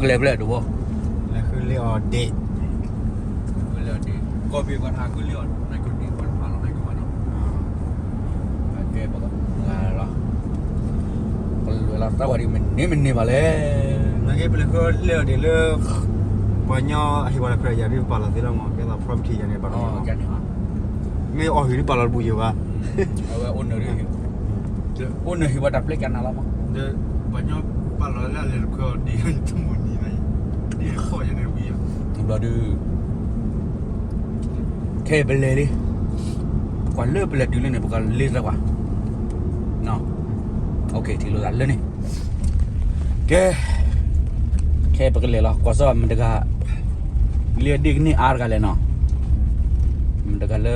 ကလဲၤဖဲလဲၣ်တဘိ, လဲၤဃုလ့အီၤဒ့, လဲၤဃုလ့အီၤဒ့, ကီၢ်ဖံးကီၢ်ထါဃုလ့အီၤ နကဒ့ကီၢ်တဖၣ်လီၤ နကဘၣ်န့ၣ်, ကဲပက, လီၤ, ပလဲၤလီၤတၢ်ဝဲဒ်မ့ၢ်န့ၢ်မ့ၢ်န့ၢ်ဘၣ်လဲၣ်, နကဲပလဲၤဃုလ့အီၤဒ့လၢ ပှၤညီအဟ့ၣ်ပှၤတကြၢးယၤဒ်ပပာ်လီၤသ့လီၤမး ကဲသိး property ယၤန့ၣ်ဘၣ်, မ့ၢ်အီၣ်ဟံၣ်ဒ်ပာ်လီၤတဘူးယၤဘၣ်, အဝဲအိၣ်နၢၤဒ် အိၣ်နၢၤဟံၣ်ဝဲတၢ်ပျဲကနၤလီၤမး, ပှၤညီပာ်လီၤလၢအလဲၤတခွဲအီၤဒ်တမုၢ်နံၤဘၣ်, ဒ်တခီယၤန့ၣ်ဝံၤ, ဘျီဒုး, ခဲအံၤပလဲၤလံ, ကွၢ်လၢပလဲၤတုၤလၢန့ၣ် ပကလဲၤသးကွၢ်, ထံၣ်လိာ်သးလၢန့ၣ်, ကဲ, ခဲအံၤပကလဲၤလီၤ ကွၢ်စ့ၢ်မတၤတဂၤ, လ့ဒ့ၣ်ကန့ၢ်အါတဂၤလဲၣ်နီၤ, မတၤတဂၤလၢ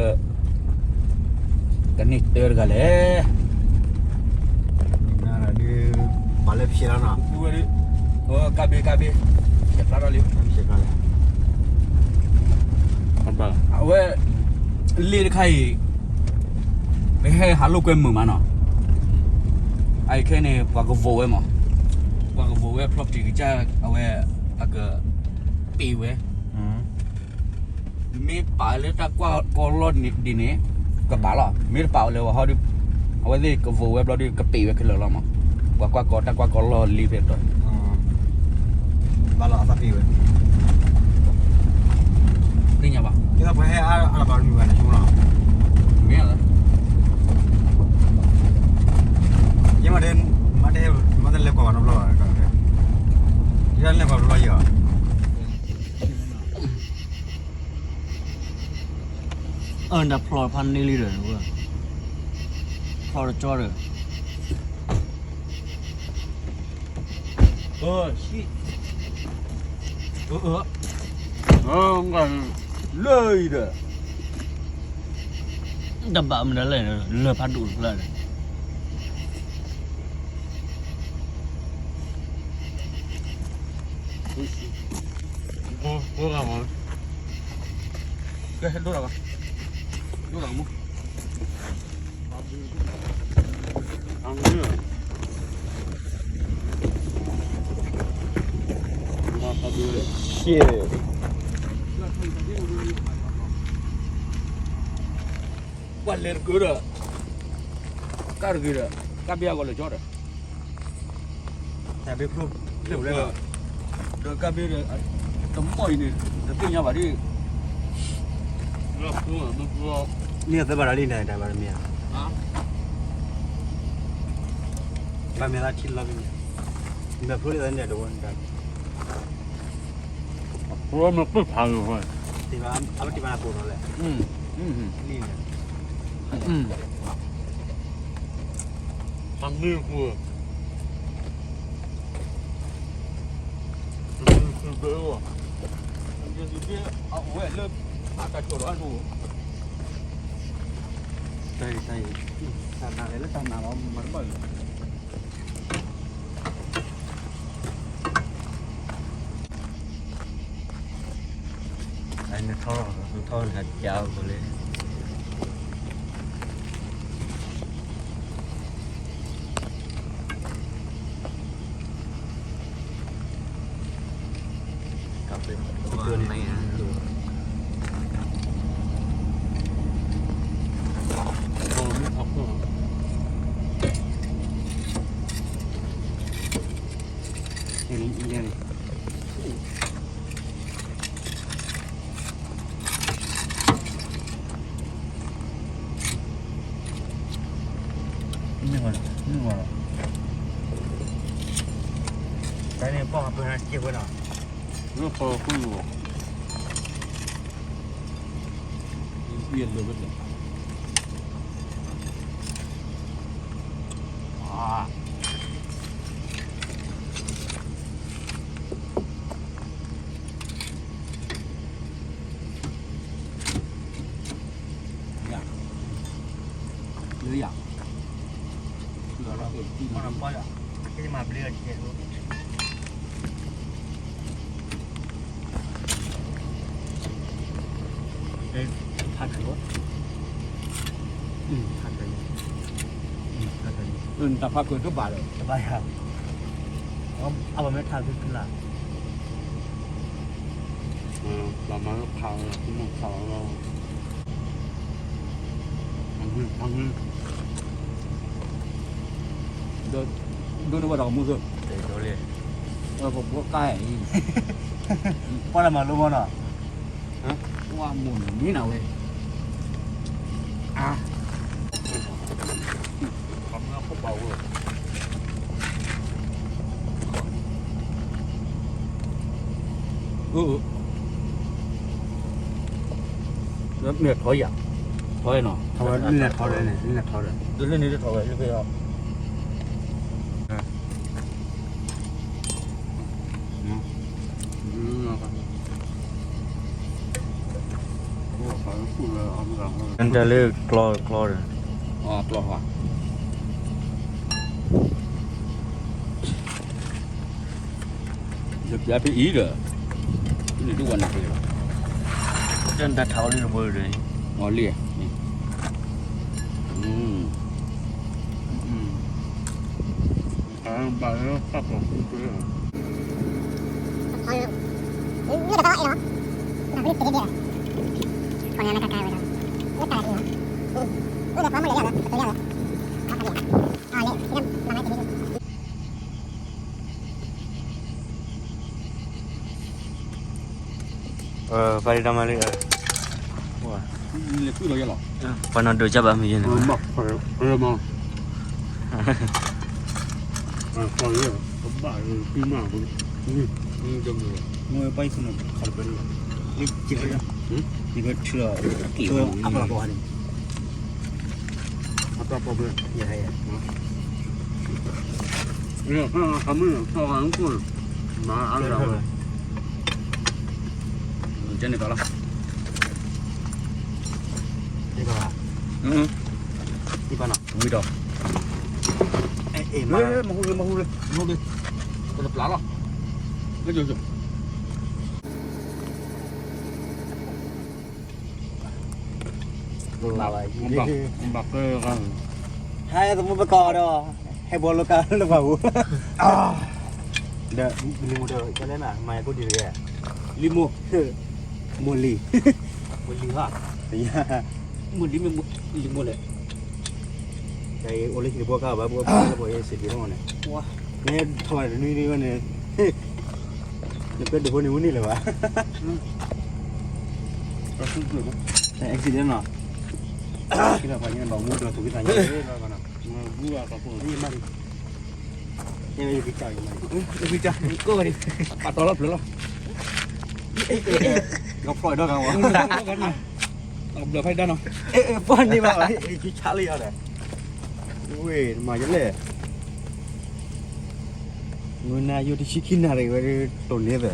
ကန့ၢ်တၢတဂၤလဲၣ်, ဒုး, ပှၤလၢဖျဲလီၤနီၤ, ကါဘ့ၣ်ကါဘ့ၣ်, ဖျဲဖျါထီၣ်လံ, ဖျဲဖျါလံ, အဝဲ, လ့တခါအံၤ, ပဟဲဟးလိာ်ကွဲမုာ်မးနီၤ, အအံၤခဲန့ၣ် ပှၤကvoteဝဲမး, ပှၤကvoteဝဲ property ကစၢ်အဝဲ, အက, ပ့ၤဝဲ မ့ၢ်ပာ်လၢတၢ်ကွၢ်ကီလီၢ်ဒ်န့ၣ်, ကပာ်လီၤ, မ့ၢ်တပာ်ဝဲလၢဝဲဟီဒုး, အဝဲသ့ၣ်ကvoteဝဲဘျီဒုး ကပ့ၤဝဲခဲလၢာ်လီၤမး, ပှၤကွၢ်ကီတၢ်ကွၢ်ကီလီၢ်လံဖဲတီၤ, ဘၣ်လီၤအသးပ့ၤဝဲ, သ့ၣ်ညါဘၣ်, ပှၤဟဲအါဘၣ်မုာ်ဘၣ်န့ၣ်ဆိလီၤ, မ့ၢ်, ယမ့ၢ်တဲ, မ့ၢ်တဲလဲၤကွၢ်ဘၣ်နီတဘျီဘၣ်, ယလဲၤကွၢ်ဘျီယၤ အၢ နဖျီဖးန့ၢ်လံဒီး, ဖျီတကၠီဒီး, လၢအံၤဒီး, တဘၣ်မနုၤလဲၣ်, လၢဖးဒိၣ်တဖျၢၣ်ဒီး ကဲ, ဒိၣ်တၢ်ဘၣ်, ဒိၣ်တၢ်မူ, ရှ့, ပှၤလဲၤတက့ၢ်ဒီး, ကါတဂ့ၤဒီး, ကါဘ့ၣ်အဂီၢ်လၢာ်ကၠီဒီး တၢ်ဘ့ၣ်ဖျိ, ဖျိလၢ, ဒီးကါဘ့ၣ်ဒီး, တမီၢ်အံၤန့ၣ်, တသ့ၣ်ညါဘၣ်ဒ်, မ့ၢ်သ့ဘၣ်ဒီးလံန့ၣ် တၢ်ဘၣ်တမ့ၢ်ဧါ, ဘၣ်မ့ၢ်သးထံလီၤဖဲန့ၣ်, မ့ၢ်ဖျိလၢသးန့ၣ်တဝဲန့ၣ်တၢ် အဃိမ့ၢ်ပၢၢ်ဖးဂ့ၤဃီ, အဝဲတ့ၢ်ဘၣ်နကိးထီၣ်လဲၣ်, လံန့ၣ်, ဖးမ့ၢ်ဃိ, တမ့ၢ်ဃိဘၢအီၤ, အဝဲလၢ, အတၢ်ကၠီၤဒီးအဒိ, တၢ်အံၤ, တၢ်အံၤ, တၢ်နးလဲၣ်လၢတၢ်နးလီၤမၤတဘၣ်လၢ နထီၣ်, နထီၣ်နကစၢ်အိၣ်လၢ ကပၤန့ၣ်, မ့ၢ်, မ့ၢ်, တၢ်န့ၣ်ပှၤကပၤနၤစ့ၢ်ဝဲနီၤ, လၢပှၤဃု, ယလၢဝဲလဲၣ်, လၢယၤ, မၤဘျ့အီၤတကဲး, ဖးခု, ဖးခု, တၢ်ဖးခုတဘၣ်ဒီး တဘၣ်ယၤ, အဘၣ်မ့ၢ်ထးခုခုလၢ်, ဘၣ်မၤလၢခးလီၤ မ့ၢ်ခးလီၤလီၤ, အမုၢ်, အမုၢ်, ဒိၣ်န့ၢ်ဝဲဒီးကမူၣ်သၢ, ဒိၣ်လံ, ပဘိကါအံၤ, ပှၤလၢမၤလိမီၢ်နီၤ, ပှၤမိၢ်န့ၣ်မ့ၢ်နၤဝဲ, အါ အမုၢ်အခိၣ်ပာ်ဝဲ, အၢ, မ့ၢ်ထီယၤ, ထီနီၤ, ထီဝဲလၢန့ၣ်ထီဒီးန့ၣ်, လၢန့ၣ်ထီဒီးလၢဖဲအီၤ, တၢ်လၢကျီကျီဒီး, ကျီဟါ ဒီးပျါဖဲအံၤဒီး, န့ၣ်ဒုးဝဲန့ၣ်ဖဲလီၤ, တၢ်နတၢ်ထးအီၤလံတဘိဒီး, အီၤလံ, ဘၣ်လၢတၢ်ကီၢ်ဖုဖဲလီၤ, ပှၤဒိးမၤလံ, ပှၤနီၢ်ဒိးကဘၣ်မံၤယဲန့ၣ်, အတၢ်ပီၣ်ဘၣ်, မၤအါလၢဝဲ, ကဲန့ၣ်ကလီၤ, ဒ်ဘၣ်, ဒ်ဘၣ်နီၤ, ဝံၤဒီး, မၤဟူလၢ, မၤဟူလၢ, မၤဟူလၢ, ကတပျၢ်လီၤ, ကၠိကၠိ ဘၣ်က, ဟဲသမူပကီၢ်ဒီး, ဟဲဘီလိကါလၢပှၤဧိၤ, ဒီးလံာ်မိၢ်ဒီးကလဲၣ်နၤ မၤယၤကိၣ်ဒံးတဂ့ၤ, လံာ်မိၢ်, မိၢ်လံၤ, မိၢ်လံၤ, မိၢ်လံၤမ့ၢ်လံာ်မိၢ်လဲၣ်, တၢ်အံၤအိၣ်လၢဟံၣ်တဘိကါဘၣ် ဘိကါလၢပှၤအံၤစံးဒံးမ့ၢ်န့ၣ်, နထီၣ်ဘၣ်တနွံနွံဝဲန့ၣ်, နပဲဒိးဖိန့ၣ်ဝဲန့ၣ်လၢၤဘၣ်, accident နီၤ, ကဘၣ်ပှၤညါန့ၣ်ဘၣ်မူဒီးသူၣ်က့သးညီ, မၤ, ကကၢ်, ကီၢ်ဝဲန့ၣ်, ပာ်တီလီၤဖျၢၣ်လီၤ, ကဖျီၣ်ဒီးဂၤဝဲ, ဘျၢဖးဒၣ်နီၤ, ပှၤန့ၢ်ဘၣ်, ကဆါလံအီၤဒီး, ဝ့ၢ်မၤယလဲၣ်, ငိုနၤယိၤတဆံခံနၣ်ရံၣ်ဝဲဒၣ်တိၢ်န့ၢ်သၢ,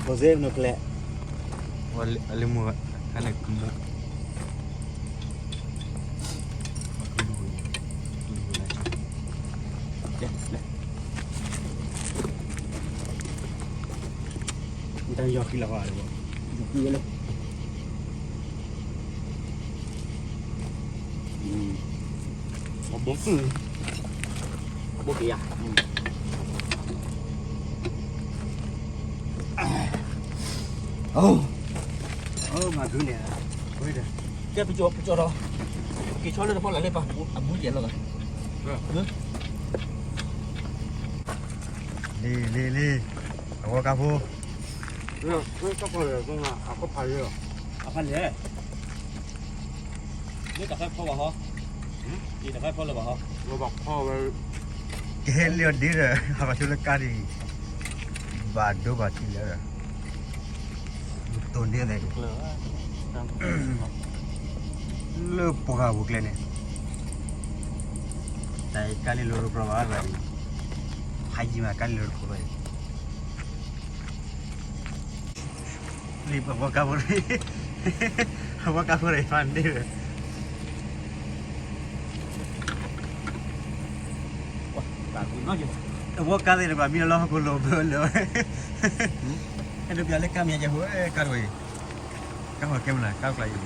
ဘီစဲနကျဲ, အလၢမူ, ဟဲန့ၣ်ကမူ, တၢ်ယီၤခံလၢၤဃီ, ယီၤခံဝဲလၢ, အဘိ, အဘိက့ၤယၤ, မၤဒုးန့ၣ်, ကဲပကၠီဒီး, က့ၤဆီလၢတဖီလာ်လၢပှၤအဘူးယဲၢ်လီၤ, လံၤလံၤလံၤ, အဝဲကါဖိ, အဖီလဲၣ်, မ့ၢ်တၢ်ခါဖီဘၣ်ဟီ, တၢ်ခါဖီလၢၤဘၣ်ဟီ, ကဟဲလၢအီၤဒ်ဒီး ဟးဘၣ်ဆိလၢကါဒ်အံၤ, ဘၣ်ဒိဘၣ်ထံးလၢ, တိၢ်န့ၢ်သဲး, လၢပှၤဂၤပူၤကျဲန့ၣ်, တၢ်အံၤကါလံလိာ်တကြၢးဘၣ်, ဖးယံၤမးကါလံလိာ်တကြၢးဘၣ်အံၤ လံ အဝဲကါဖိ, အဝဲကါဖိဒီးဖးန့ၢ်ဝဲ, အဝဲကါသ့ၣ်တဖၣ်မံလီၤဟီၣ်ခိၣ်လိၤဘၢလၢာ်, အဲၣ်ဒိးပျးလၢကါမံၤယဲၢ်ဟိ ကါတဝဲအံၤ, ကါဟီၣ်ကဲမနုၤ ကါကျါအံၤ မ့ၢ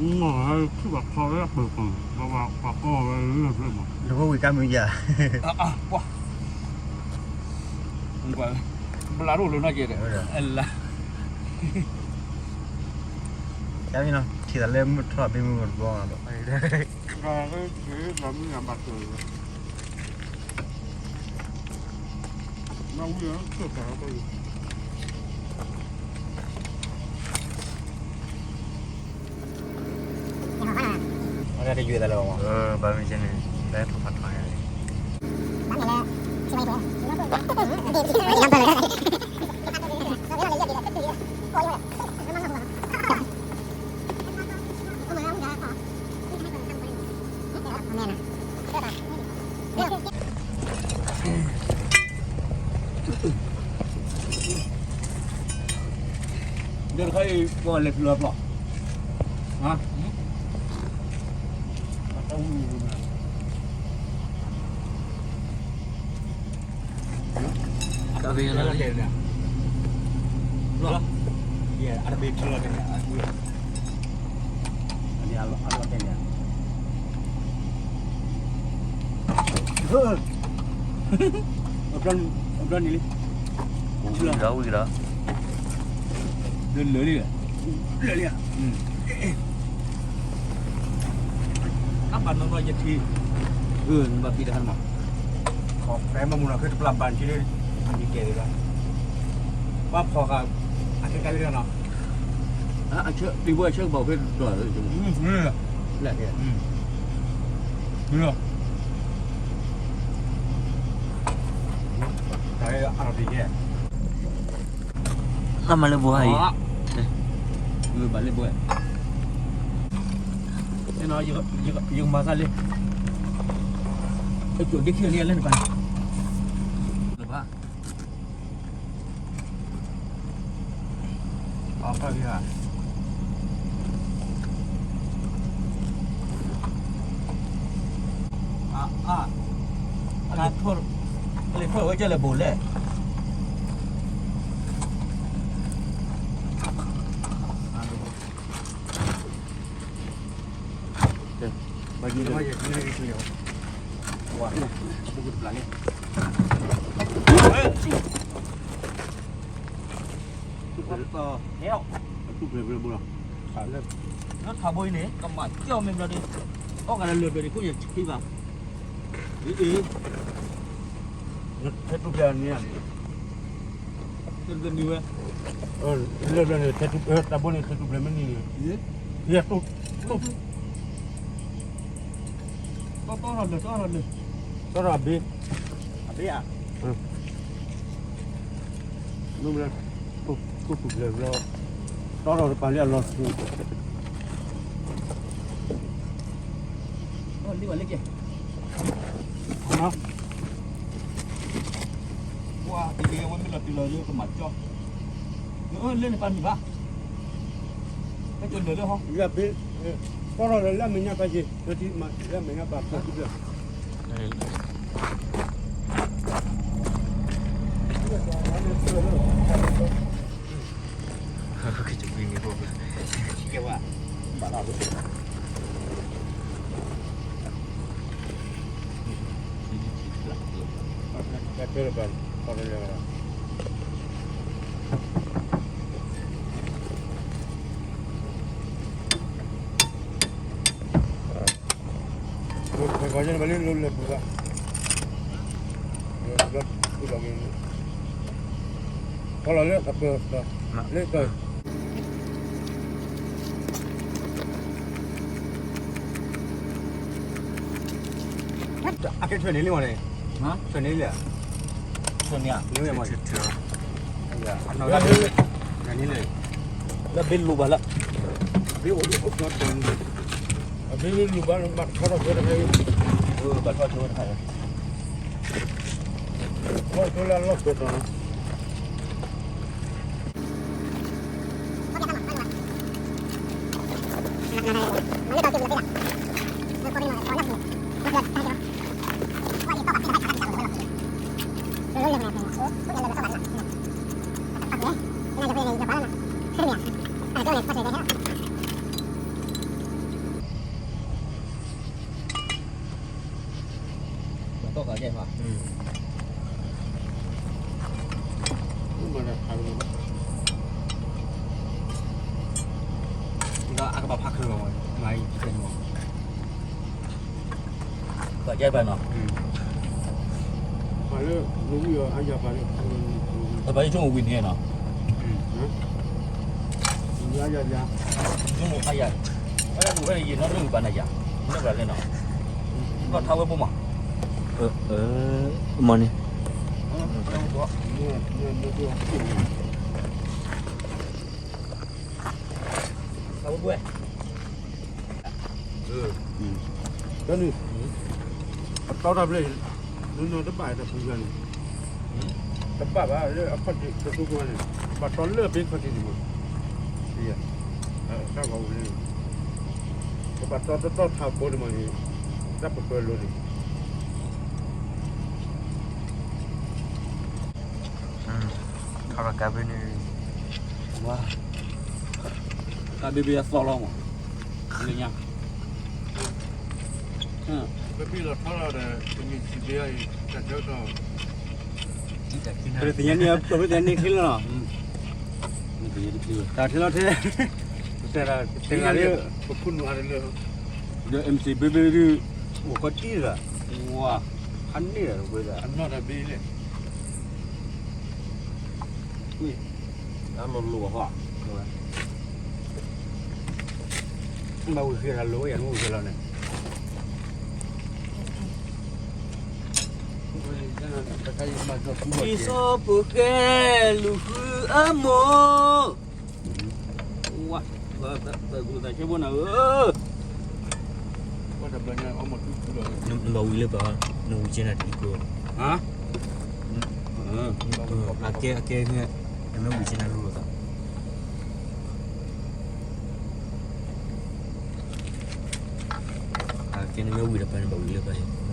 ် မ့ၢ်ဟဲထံၣ်ဘၣ်ခီလၢပှဲၤပှဲၤ ပှၤပှၤကီၢ်ဝဲလၢဖျၢၣ်မး လၢဝဲဝံၤကါမုၢ်ယၤ ပှၤ ဘျါဒိၣ်လၢနီၢ်ကဲဒီး အလါ ကါမ့ၢ်နီၤ ထံၣ်သးလၢမုၢ်ထီၣ်ဘ့ၣ်မုၢ်တဘျီဒီး အတယွဲၢ်သးလၢၤဘၣ်မး ဘၣ်မ့ၢ်ကဲန့ၣ် လၢထီၣ်ဖးထီၣ်ညါန့ၣ် ဒ်တခါအံၤ ပှၤလဲၤဖျိလီၤပျီ ဟါ တဘ့ၣ်လီၤ လီၤ အတဘ့ၣ်ထီလီၤတဲာ်န့ၣ် အကူလီၤ အန့ၣ်အလီၤတဲာ်န့ၣ် အဘျီန့ၣ်လံ ဝံၤဒီးဝံၤဒီး လၢလၢလံ လၢလံ အဘၣ်နီၢ်နီၢ်ယထံ ဘၣ်ဖံးတဟါမး ဖဲမမူနီၤ ခဲတပျၢ်ဘၣ်က့ၤလၢ မံၤကဲၤသ့ၣ်ဘၣ် ဘၣ်ဖီၣ်ဃာ် အခဲကါလၢနီၤ အဆၢ ပံၤဘိအဆၢကပီၤဖဲတတီၤ လၢ လၢ တၢ်အရဘီကဲ အမၤလၢဘိဟါအံၤ ဘၣ်လၢဘိ ယကမၤသးလၢ အကျိၤဒ်ခံလံလၢနပၢ် လၢဘၣ် အဖၢၣ်ဂ့ၤဧါ အါ အါ လဲၤထီၣ်ဝဲကဲလဲၣ်ဘိလဲၣ် ဘၣ်ယိၣ် ဘၣ်ယိၣ် ဘၣ်ယိၣ် ဘၣ်ယိၣ် ဟဲအီၣ် ထူၣ်ဖျဲးဖျဲးဘိလီၤ လၢထးဘိအံၤန့ၣ် ကမၤကၠီၣ်မ့ၢ်ဘျီဒီး အီၣ်ကးလၢလၢာ်ဖျဲးန့ၣ် ခိၣ်ယဲၢ်ဆံဘၣ် အ့ အ့ ထဲထူၣ်ဖျဲးန့ၣ် တနံၤဝဲ လၢာ်ဖျဲးန့ၣ် ထဲထူၣ် တးဘိန့ၣ် ထဲထူၣ်ဖျဲးမ့ၢ်န့ၣ် ယဲၢ်တိၢ် တိၢ် တီတီလၢာ် တီတီလၢာ် တီတီအဘ့ၣ် အဘ့ၣ်ဧါ မ့ၢ်မ့ၢ် တိၢ်တိၢ်ပူၤဖျဲးဘျီ တီထီၣ်တပၤလၢအလီၤဆူ လံဝဲလၢကဲ ပှၤတဂ့ၤဝဲမ့ၢ်လီၤတုၤလီၤယိကမၤကၠီ လၢန့ၣ်ပာ်မံၤဘၣ် ကလၢာ်လၢဟီ တီထီၣ်လၢလၢအမဲာ်ညါပာ်က့ၤ လၢအမဲာ်ညါပာ်ဖျါ ကဝဲ ဘၣ်လီၤ ကဲ ကဲ ကဲ ပကီၢ်န့ၣ် ပလၢလၢပူၤဘၣ် လၢပူၤလီၤက့ၤ ဖီလီၤလၢအပၢၤ လၢပၢၤ အကဲထွဲန့ၣ်လံမ့ၢ်န့ၣ် ထွဲန့ၣ်လံ ထွဲန့ၣ် လၢဝဲမ့ၢ် လၢဘ့ၣ်လိၣ်ဘၣ်လၢ ဘ့ၣ်လိၣ်ဘၣ်လၢဘၣ်ထီၣ်ထီၣ်ကဲတခါအံၤ ဘၣ်ထီၣ်ကဲတခါအံၤ ထီၣ်ကဲလၢအလီၢ်ကဲတီၤ လၢလၢ ဒီးအကဘၣ်ဖးခုးလီၤမး, မၤအံၤတမး, ဘၣ်ကဲဘၣ်နီၤ, ပှၤလၢနဝံၣ်အီၤအါယၤပှၤလၢ, ပှၤယဆိကမိၣ်ဝံၣ်န့ၣ်နီၤ, ယဆိကမိၣ်အါယၤ, ဝဲဒၣ်ဒိၣ်ဝဲယံာ်နီတမံၤဘၣ်နၤယၤ, လၢဘၣ်လဲၣ်နီၤ, ဘၣ်ထါဝဲဘိမး, မ့ၢ်န့ၣ်, ထါဝဲဘိဝဲ တၢ်န့ၣ်, အတီတၢ်ဘျဲၣ်, နနီၤတဘၣ်တပူၤဂၤန့ၣ်, တဘၣ်ဘၣ်လၢအခီၣ်ထံးတသူကဝဲန့ၣ်, ဘၣ်တီလၢအဘ့ခီၣ်ထံးန့ၣ်မး, တၢ်ဂီၤဝဲန့ၣ်, ပဘၣ်တီတတီၢ်ထးဘိန့ၣ်မးန့ၣ်, တၢ်ပပၢၤလိၤန့ၣ် ထီၣ်ဒီးကါဘ့ၣ်န့ၣ်, ဝါ, ကါဘ့ၣ်ဘ့ၣ်အသီလီၤမး, လၢညါ, ပဘ့ၣ်လီၤထီလီၤဒီး ပမ့ၢ်စံးဘ့ၣ်အံၤ တၢ်ဆၢကတီၢ်, ပတသ့ၣ်ညါန့ၣ် ပတသ့ၣ်ညါန့ၣ်ချ့လီၤနီၤ, တၢ်ချ့လီၤထဲ, တၢ်လၢ, ပခိၣ်နူာ်အါတလၢ, ဒီး MC ဘ့ၣ်ဘ့ၣ်ဒုး, အိၣ်ခီတံၢ်လီၤ, ဝါ, ဟးန့ၢ်လီၤဝဲဒၣ်, အနီၢ်တၢ်ဘ့ၣ်လဲၣ် အလီၤလိၤဘၣ်, ဘၣ်ဝံၤဃ့တၢ်လိၤဝဲယၤ နမ့ၢ်ဝံၤဃ့လီၤန့ၣ်, အံၤစီၤပၤဃဲလူၤဃုအမိၢ်, ဝါ, ပှၤကူသးဆၢဖိနၤဧၢ, နဘၣ်ဝံၤလၢပှၤ, နဝံၤကဲနၤတလံၤကိ, အကဲအကဲ, နမ့ၢ်ဝံၤကဲနၤလိၤလိၤသး, အကဲနမ့ၢ်ဝံၤဒီးပှၤန့ၣ်ဘၣ်ဝံၤလၢပှၤ, မ့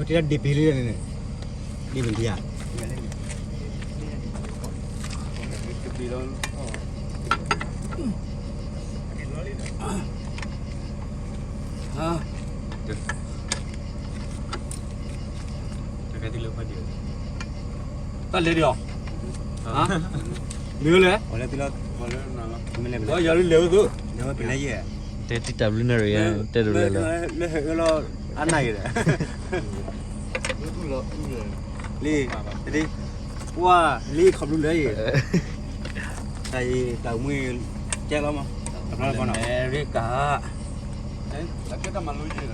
ၢ်တဒ်ပ့ၤလၢန့ၣ်, ဒ်ပ့ၤလၢယၤ, တၢ်လဲၤဒံးအီၤ, မ့ၢ်လဲၣ်, ယၤလၢလဲၤဝဲသိ, တဲတံၢ်တၢ်ဘျုးနၢ်ရံၣ်, တဲဒိးလဲၤလီၤ, လၢဟဲအၢလီၤအနၢ်ဂ့ၤဒီး, လံ, ပှၤလံခီဘျုးလၢယံၤ, တၢ်အံၤတၢ်မွေး, ကဲလီၤမး, အမဲရကၤ, အကဲတၢ်မၤလိယဲၢ်,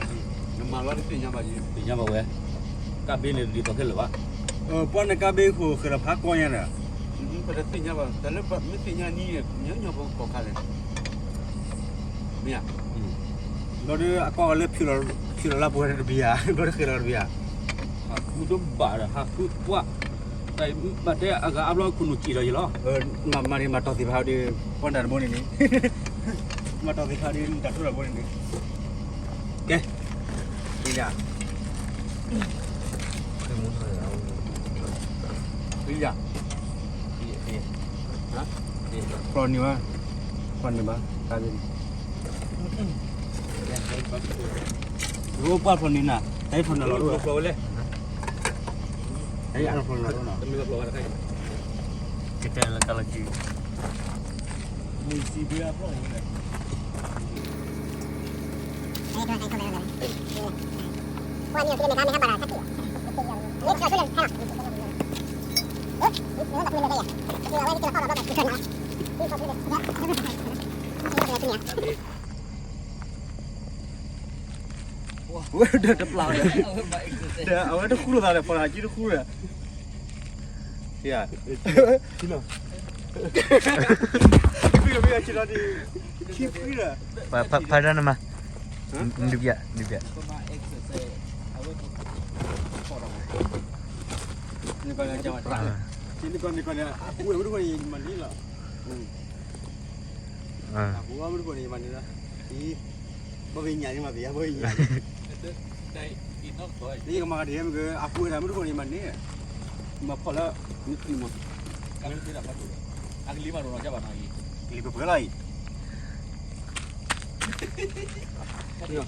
နမၤလီၤတသ့ၣ်ညါဘၣ်ယဲၢ်, သ့ၣ်ညါဘၣ်ဝဲ, ကါဘ့ၣ်န့ၣ်တဒ်သိးခဲလၢာ်ဘၣ်, ပှၤန့ၣ်ကါဘ့ၣ်ဃိာ်ဃဲၤလီၤဖးကီညါဒီး, ပတသ့ၣ်ညါဘၣ် တၢ်လၢပမ့ၢ်သ့ၣ်ညါနံၣ်, ညီညီဖိကီၢ်ခါလဲၣ်, မ့ၢ်ဧါ, ဘျီဒီးအကီၢ်လၢဖၠူလီၤလၢပှဲၤတဘံယၤ, ဘျီဒီးဃဲၤလီၤတဘံယၤ, ဟးဃုတဘၣ်ဒီးဟးဃုပှၢ်, ဘၣ်တဲအဂၤအါဘျီခိၣ်နူာ်စံၣ်လီၤယံၤလီၤ, မၤန့ၣ်မၤတီၢ်သ့ၣ်ဖးဒီး, ပှၤတၢ်တဘိန့ၣ်န့ၣ်, မၤတီၢ်သ့ၣ်ဖးဒီးတၢ်ထူတၢ်ဘိန့ၣ်န့ၣ်, ကဲ, ယၤ ဖျီၣ်န့ၢ်ဘၣ်, ဖျီၣ်န့ၢ်ဘၣ်, တၢ်, ပှၤဖျီၣ်န့ၢ်နၤ, တၢ်ဖျီၣ်န့ၢ်လီၤ, တၢ်ဖျီၣ်န့ၢ်လီၤ, ကတဲလၢတၢ်လၢကံ ဝဲဒၣ်တပျၢ်ဒီး, ဒီးအဝဲတဃူလိာ်သးဒီး ဖီလာ်က့တဃူဒီး, ယၤ, ဖံလီၤဖံလီၤ ခံဖံလီၤ, ဖးဒၣ်နမၤ, ဒုးပျၢ် ဒုးပျၢ်, န့ၣ်ကီးန့ၣ် အပူၤဝဲမုၢ်တခိၣ်န့ၣ် ယမၤန့ၢ်လီၤ, အပူၤဝဲမုၢ်တခိၣ်န့ၣ် ယမၤန့ၢ်လီၤ, ဘၣ်ဝဲညၣ်န့ၣ်မၤသ့ယါ ဘၣ်ဝဲညၣ်, ယကမၤကဒဲမ့ၢ်က အပူၤဝဲဒၣ်မုၢ်တခိၣ်န့ၣ် ယမၤန့ၢ်, မၤဖီၣ်လၢ, နခံမး, အကလံၤမးဒိၣ်နီၢ်ကဘၣ်နီၢ်အံၤ, ကလံၤပှဲၤပှဲၤလီၤအံၤ, ထံနီၤ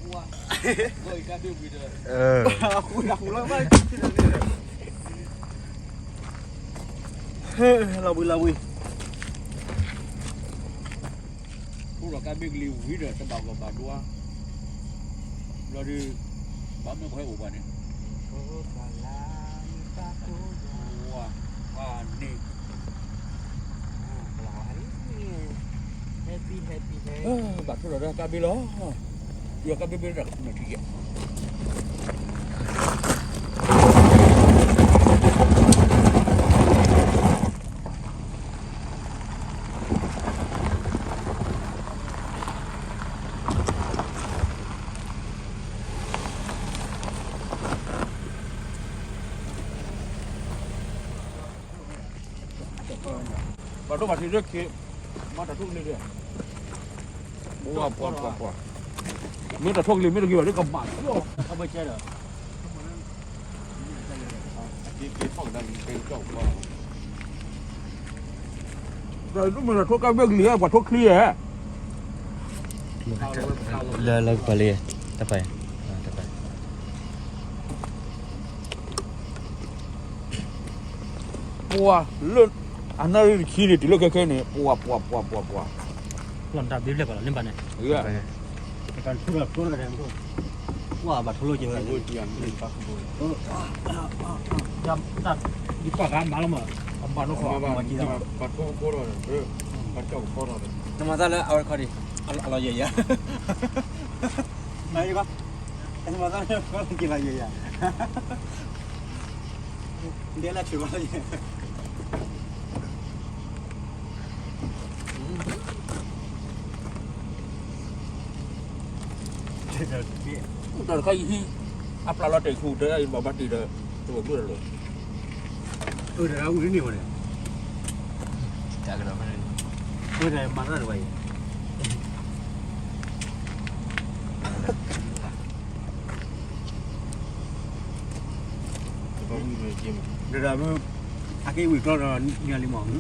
လီၤဝံၤလီၤဝံၤ အိၣ်ဒီးကါဘ့ၣ်ကလံၤဝံၤဒီး တဘၣ်ကီဘၣ်ဒိဧါ, ဘျီဒီး ဘၣ်မ့ၢ်ပှၤဟဲအိၣ်ပှၤန့ၣ်, ဝါ, ပှၤန့ၣ်, ဘၣ်ထိၣ်လီၤဒီးကါဘ့ၣ်လီၤ, ယကါဘ့ၣ်ဘ့ၣ်ဒီးနထံၣ်ကဲ ဘၣ်ဒိဘၣ်ထံးလၢခံ, မၤတၢ်ထိၣ်ကလံၤဒၣ်, ပှၤပှၤပှၤပှၤ, မ့ၢ်တၢ်ထိၣ်ကလံၤမ့ၢ်တဂ့ၤဘၣ် လၢကဘၣ်လီၤ, အဘၢၣ်စဲဒီး ဒ်မ့ၢ်တၢ်ထိၣ်ကါဘ့ၣ်ကလံၤဧါ ပှၤထိၣ်ချံဧါ, လၢလၢကပၤလံ, တပၤ, တပၤ ပှၤလၢ အနၣ်ရံၣ်တဆံန့ၣ် တုၤလၢခဲခဲန့ၣ် ပှၤပှၤပှၤပှၤပှၤ, လီၤတၢ်ဘ့ၣ်ဖျဲၣ်ပှၤလီၤန့ၣ်ဘၣ်န့ၣ်, ပှၤဘၣ်ထိၣ်လိက့ၤဝဲ, ဒ်ပှၤကါမၤလီၤမး, အဘၣ်နီၢ်ခီ, ဘၣ်ထိၣ်ကိးထီၣ်ဒီး, ဘၣ်ကၠီၣ်ကိးထီၣ်ဒီး, နမၤသးလၢအဝဲခီဒံး, အလီၤယဲၢ်ယဲၢ် နမၤသးလၢကီၢ်လၢက့ၤလီၤယဲၢ်ယဲၢ်, ဒဲလၢဆှၢဘၣ်လီၤယဲၢ် တၢ်တခါအံၤဟံး, အပျၢ်လီၤတဲာ်ခူၣ်တဲာ်အံၤဘၣ်ဘၣ်တ့ၢ်ဒီး, တအိၣ်ဘျုးလီၤ, အၢ တၢ်အူရ့န့ၢ်ဝဲန့ၣ်, အၢ တၢ်မၤတၢ်တဝဲအံၤ ဒီးဒၣ်မ့ၢ် အက့ဝံၤကျီဒီး နံၤလံမး, မ့ၢ်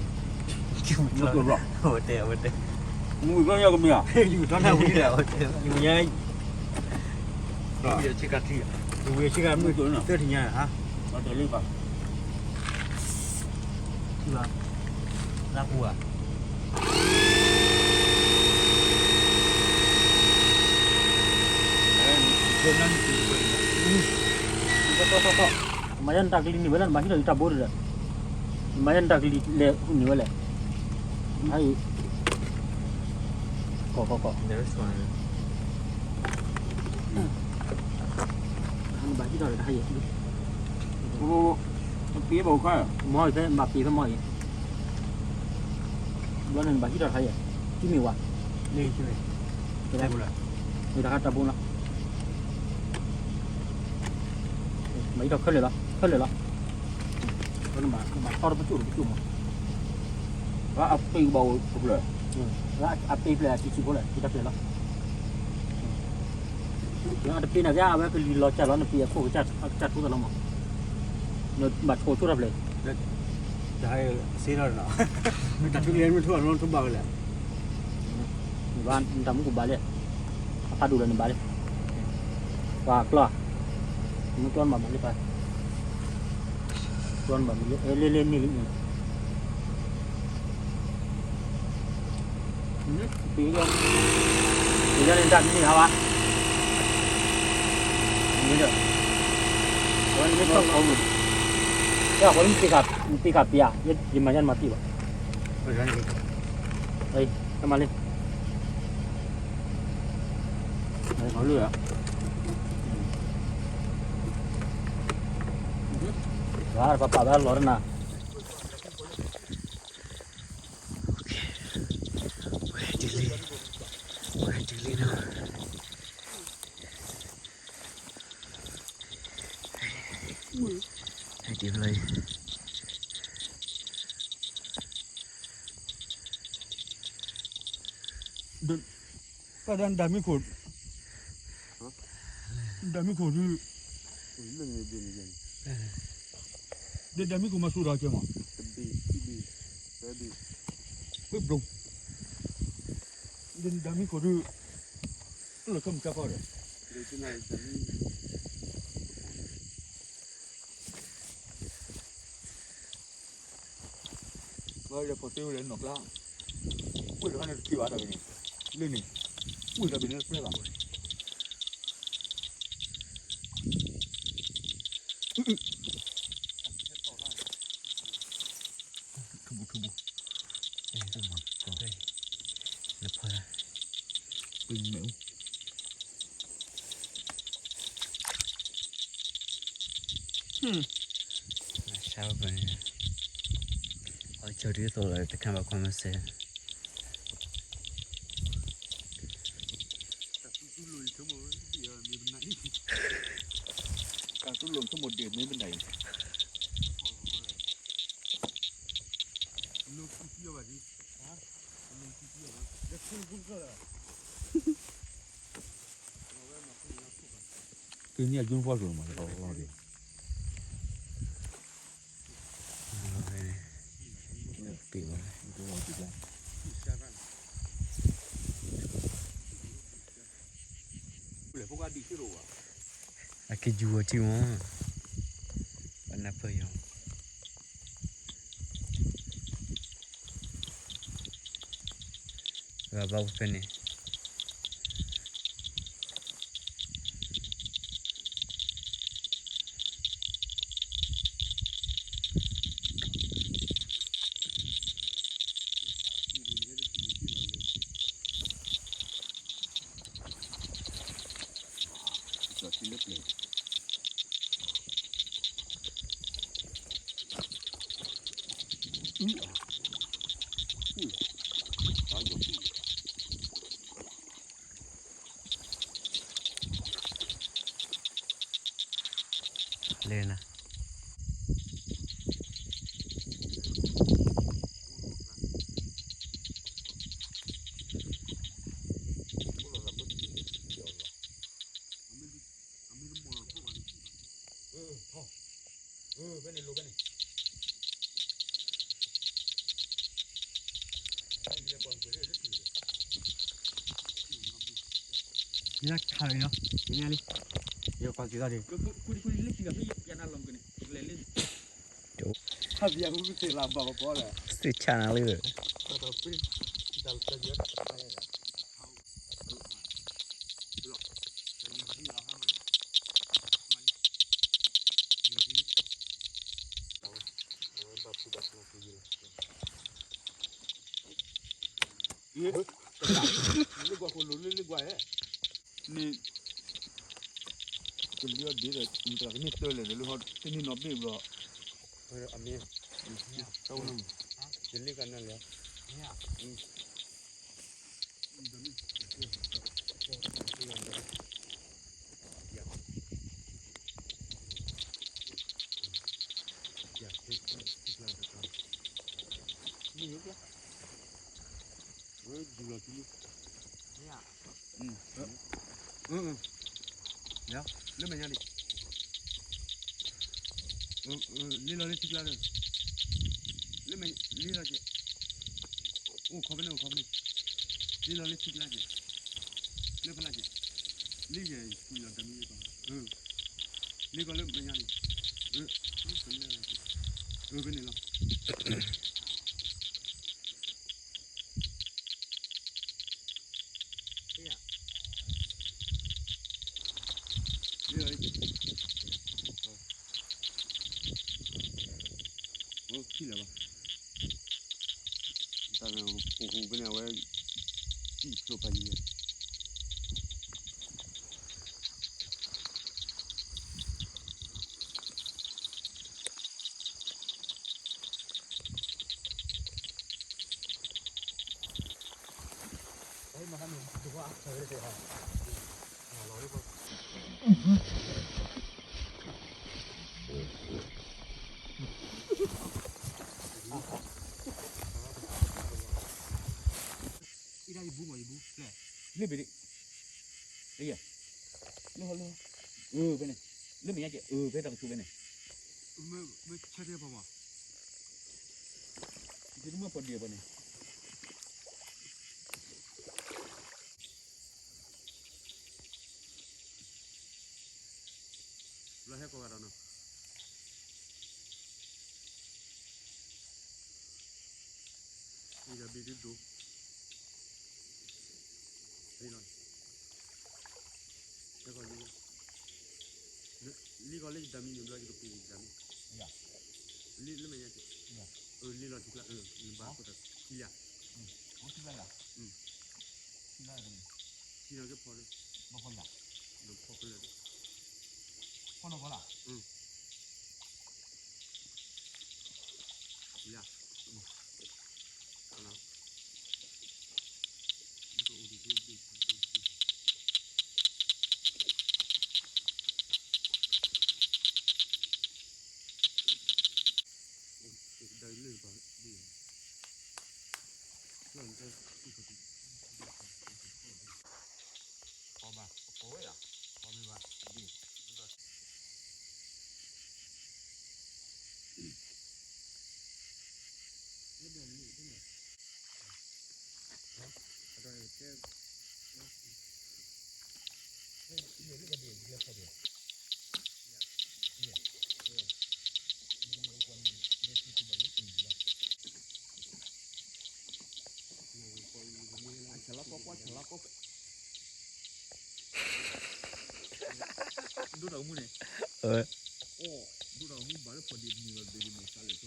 ကရီ, အဝဲတဲ, အဝဲတဲ, မ့ၢ်ဝံၤကျီညါကမ့ၢ်ဧါ, ယူၤကျီနၢ်ဝံၤဒီး, ယူၤညါ, ဝံၤဆ့ကၤထံ, ဝံၤဆ့ကၤမုၢ်သၢထံၣ်ညါဧါ, ဘၣ်တၢ်လၢဘၣ် ထံၣ်ဘၣ်, နၢ်ဟူဧါ, နၢ်ဟူ, မၤယါနတၢ်ကလံၤန့ၢ်ဝဲလၢနဘၣ်ဟံးထီၣ်ယတၢ်ဘိတဒီး, မၤယါနတၢ်ကလံၤလဲၤဟူန့ၢ်ဝဲလဲၣ်, ဟါအံၤ, ကီၢ်ကီၢ်ကီၢ်, နဘၣ်ဟံးထီၣ်ဒီးတဟါအံၤ, ပ့ၤဘၣ်ခါ, မ့ၢ်ဖဲမၤပ့ၤဖဲမီၢ်အံၤ, ဘျီန့ၣ်နဘၣ်ဟံးထီၣ်တဟါအံၤ, ကံမ့ၢ်ဝါ, မ့ၢ်တဟါတၢ်ဘိလီၤ, မၤဟံးထီၣ်ခဲလၢာ်လီၤ, ခဲလၢာ်လီၤ, နဘၣ်ထီၣ်တပစိၣ်တပစိၣ်မး, အပ့ၤဘၣ်အိၣ်တဖျၢၣ်, အပ့ၤဖျၢၣ်အတံၤဆံးဖိလဲၣ် တံၤတၢ်ဖျၢၣ်လီၤ အတပ့ၤန့ၣ်ကဲ အဝဲကလံၤလီၤစၢ်လီၤ နပ့ၤအခိၣ်ကစၢ်ထိသးလီၤမး, နဘၣ်ဆိၣ်ဆိၣ်တၢ်ဖျၢၣ်, တၢ်စ့ထီၣ်နီၤ, မ့ၢ်တၢ်ထူလံၤမ့ၢ်ထူအလီၤထူဘၣ်ဝဲလဲၣ်, နဘၣ်နတၢ်မူကဘၣ်လံ, အဖးဒိၣ်လၢနဘၣ်လံ, ပှၤကျီ, မူကျီနဘၣ်မၤလံပှၤ, ကျီနဘၣ်မၤလံ လ့လ့န့ၣ်လံန့ၣ် ပယီၤန့ၣ်တၢ်မံၤဟးဝါ, မ့ၢ်ဒီး, အဝဲန့ၣ်မ့ၢ်ထီၣ်ခီမုၢ်, အဃိနသ့ခါပယါ, ယမၤယါနမၤပံဘၣ်, တမၤလံ, လၢ, ပပာ်ဘၣ်လီၤတနၤ ဝဲတုၤလံ, ဝဲတုၤလံနီၤ, ဝဲတုၤလံ, တၢ်ဒၣ်ဒၣ်မံခိၣ်, ဒၣ်မံခိၣ်ဒုး, ဒၣ်ဒၣ်မံခိၣ်မၤဆူၣ်ထီၣ်ကဲမး, ဘ့ၣ်ဘ့ၣ်, ဒၣ်ဒၣ်မံခိၣ်ဒုး, လၢခီမုၢ်ကါဖီဒီး, ဝဲယဖီၣ်တ့ၢ်ဝဲလၢနီၢ်ကျါ, ဝ့ၢ်တခါန့ၣ်တက့ၤဘၣ်တၢ်ဘၣ်န့ၣ်, လၢန့ၣ်, ဝ့ၢ်တၢ်ဘၣ်န့ၣ်တပျဲဘၣ်ဝဲ, ထူပူၤထူပူၤ, လၢဖီလာ်, ပမ့ၢ် Shower န့ၣ်, အီၣ်ကၠီဒ်သိးလၢတခါဘၣ် comment section. ကန့ၢ်အကၠိဖီစိၤမး, အကယူၤအီၤထံမး, ပနၢ်ပၢၢ်ယီၤ ဘၣ်ဖဲန့ၣ် လဲၤနၤ ဖဲန့ၣ် ခးလံ, ယကွၢ်က့ၤသီၣ်ဒံး, ခါပယၤမုၢ်ကသ့ၣ်လၢဘၣ်ပီလၢ စ့ၢ်ဆၣ်နၤလံ, လၢကွၢ်ခိၣ်လိၤလၢလၢကွၢ်ဧၢ, န့ၣ် ကလံၤအီၤဒ်ဒီး နတဂၤကန့ၢ်တၢ်လဲၣ်ဒီး လၢဟီတန့ၢ်နီတဘ့ၣ်ဘျီ, အမ့ၢ် တၢ်အိၣ်နီၢ်မး, ယလ့ၣ်ကနၣ်လဲၣ်, မ့ၢ်ယိၣ်ကျါ ဝဲယူၤလီၤကလံၤ, လၢမဲာ်ညါန့ၣ်, လ့လီၤလၢထံကျါဒီး, လၢမဲာ် လ့လီၤကဲ, အိၣ်ခီဖဲန့ၣ် အိၣ်ခီဖဲန့ၣ်, လ့လီၤလၢထံကျါကဲ, လၢဖဲလၢကဲ, လ့ယဲၢ်ကွံာ်လီၤတမံၤ, လ့ကီးလၢမဲာ်ညါန့ၣ်, ဖဲန့ၣ်လီၤ. လ့လီၤလၢ ခံလၢၤဘၣ်, တၢ်ဟူးဟူးဖဲန့ၣ် အဝဲ စံၣ်ဖျိဖးယံၤဝဲ. လ့ၣ်ဘ့ၣ်ဒံး, လ့ၣ်ယဲၢ်, လ့ၣ်ဟီလ့ၣ်ဟီ, အၢ ဖဲန့ၣ်, လၢမဲာ်ညါကဲ အၢ ဖဲတၢ်ကဆူၣ်ဖဲန့ၣ်, မ့ၢ်ဆဲးဒဲးပှၤမး, ယတမ့ၢ်ပှၤဒဲးပှၤန့ၣ်. လီၤဟဲကီးဂၤဒီးနီၤ, ယဘ့ၣ်ဒုဒိၣ်, လံလီၤ, ဟဲကီးလံ, လံကီးလၢယဒၣ်မံန့ၣ်ဘျီ ယကပ့ၤယဒၣ်မံ, လံလၢမဲာ်ညါ, လံလီၤထံကျါ, နဘၣ်ခိၣ်တၢ်ထံလံ, ထံလီၤက့ၤဖီလၢ, ဖီလၢ, ဖီနီၢ်ကီၢ်လၢ လၢ, ဒိၣ်တၢ်မူန့ၣ်, ဒိၣ်တၢ်မူဘၣ်လၢဖီဒ့မုၢ်လီၤ ဒ့မုၢ်စးလဲၣ်ကီ,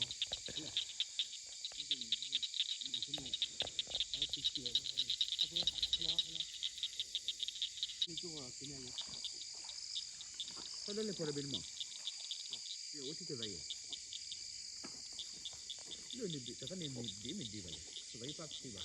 ဖဲလၢလဲၤဖီတဘ့ၣ်န့ၣ်မး, အိၣ်ထံက့ၤသးယဲၢ်, လၢန့ၣ်ဒ့ၣ် တၢ်ခါန့ၣ်မ့ၢ်ဒ့ၣ်မ့ၢ်ဒ့ၣ်ဘၣ်လဲၣ် သးယပၣ်ဖှံဘၣ်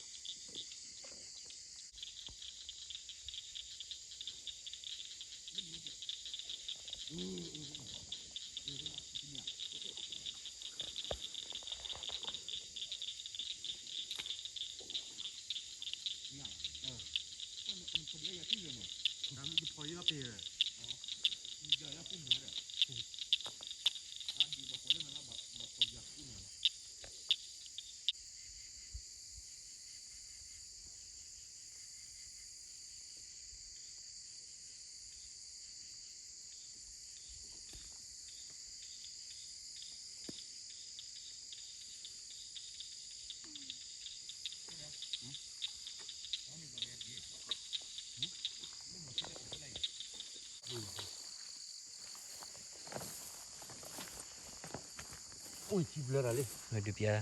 အိၣ်ထံဘျၢတၢ်လံ, ဒုးပျါ,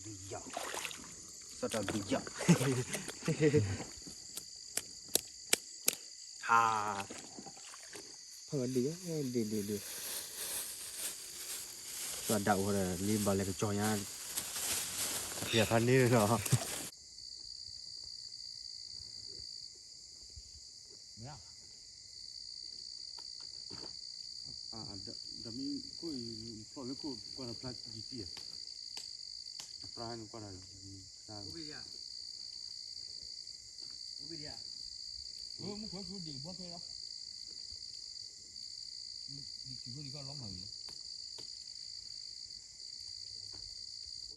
ဒုးယၤ, စတၢ်ဒုးယၤ, ဟါ, ဖးဒုးယၤ, ဒုးဒုးဒုး, ပှၤဒၣ်အိၣ်ဒီး လံဘၣ်လဲၤကစီၤညါ, ယၤဖးန့ၣ်လီၤ. ဒီးမ့ၢ်ခိၣ်အံၤဖျီၣ်လၢခိၣ်ကွၢ်ဒီးဖျါယံာ်တံၢ်, အပြါန့ၣ်ကွၢ်ဒီး, မုၢ်ခိၣ်ဒံးဘီဖဲလီၤ, ဒံးခံခိၣ်န့ၣ်ကလီၤမၢ်လီၤ.